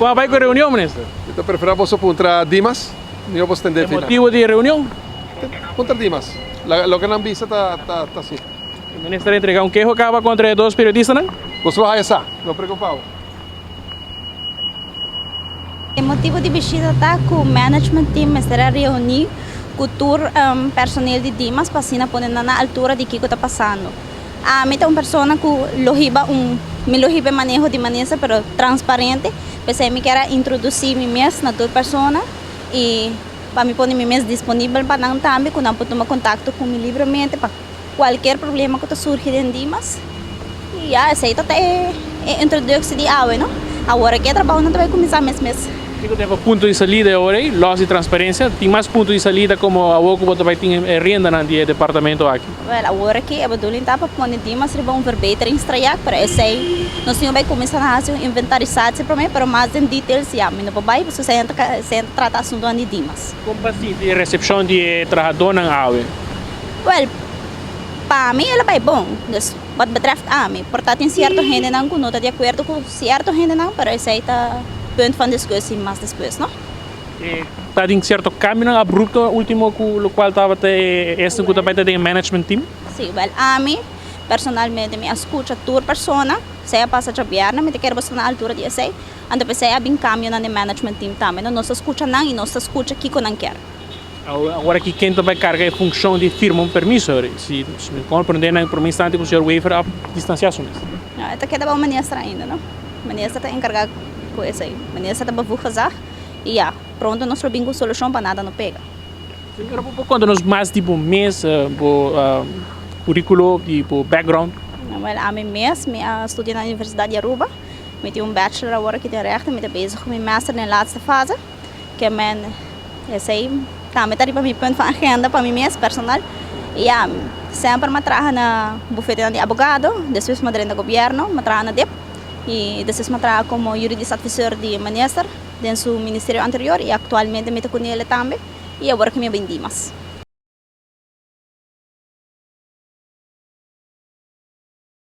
Con a bay cu e reunion, minister? Mi ta prefera boso puntra Dimas, mi bo stende E motibo di e reunion? Puntra Dimas. Loke nan bisa ta ta asina. E minister a entrega un keho caba contra e dos periodistanan? Boso lo haya sa, no preocupa bo. E motibo di bishita ta cu management team mester a reuni cu tur personeel di Dimas pa asina pone nan na altura di kico ta pasando. Ami ta un persona cu lo hiba un, mi lo hiba e maneho di manesa pero transparente, p'esei mi kier a introduci mi mes na tur persona y pa mi pone mi mes disponibel pa nan tambe cu nan por tuma contacto cu mi libremente pa cualkier problema cu ta surgi den Dimas. Y ya, esei ta ta e introductie di awe, no. Awor aki e trabounan ta bay cuminsa mes mes. Kiko ta e punto di salida e ora ei? Los di transparencia? Tin mas punto di salida como awor cu bo ta bay tin e riendanan di e departamento aki? Wel, awor aki e bedoeling ta pa pone Dimas riba un verbeteringstraject, pero esei nos tin bay cuminsa na haci un inventarisatie prome, pero mas den details ya mi no por bay pasobra esei ta esei ta trata asuntonan di Dimas. Con pa sinti e recepcion di e trahadornan awe? Wel, pa mi el a bay bon, dus wat betreft ami, por ta tin cierto hendenan cu no ta di acuerdo cu cierto hendenan, pero esei ta punt van discussie mas despues, no? E ta tin cierto cambionan abrupto ultimo cu locual tabata e esnan cu ta bay ta den e management team? Si, wel ami personalmente mi a scucha tur persona, esei a pasa djabièrnè, mi ta kere boso na altura di esei, anto p'esei a bin cambionan den management team tambe, no? Nos ta scucha nan y nos ta scucha kico nan kier. Awor aki ken ta bay carga e funcion di firma un permiso? Si mi comprende na e prome instante cu señor Wever a distancia su mes. No, e ta keda bao minister ainda, no? Minister ta encarga cu esey. Minister ta bevoegd gezag y ya, pronto nos lo bin cu solucion pa nada no pega. Señora, bo por conta nos mas di bo mes, bo curiculo y bo background? Wel, ami mes, mi a studia na Universidad di Aruba. Mi tin un bachelor awor aki den rechten, mi ta bezig cu mi master den laatste fase. Ke men esei tambe ta riba mi punt van agenda pa mi mes personal. I ya, semper mi a traha na bufetenan di abogado, despues mi a drenta gobierno, mi a traha na dip i despues mi a traha komo juridisch adviseur di minister den su ministerio anterior i aktualmente mi ta ku nele tambe i awor ke mi a bin Dimas.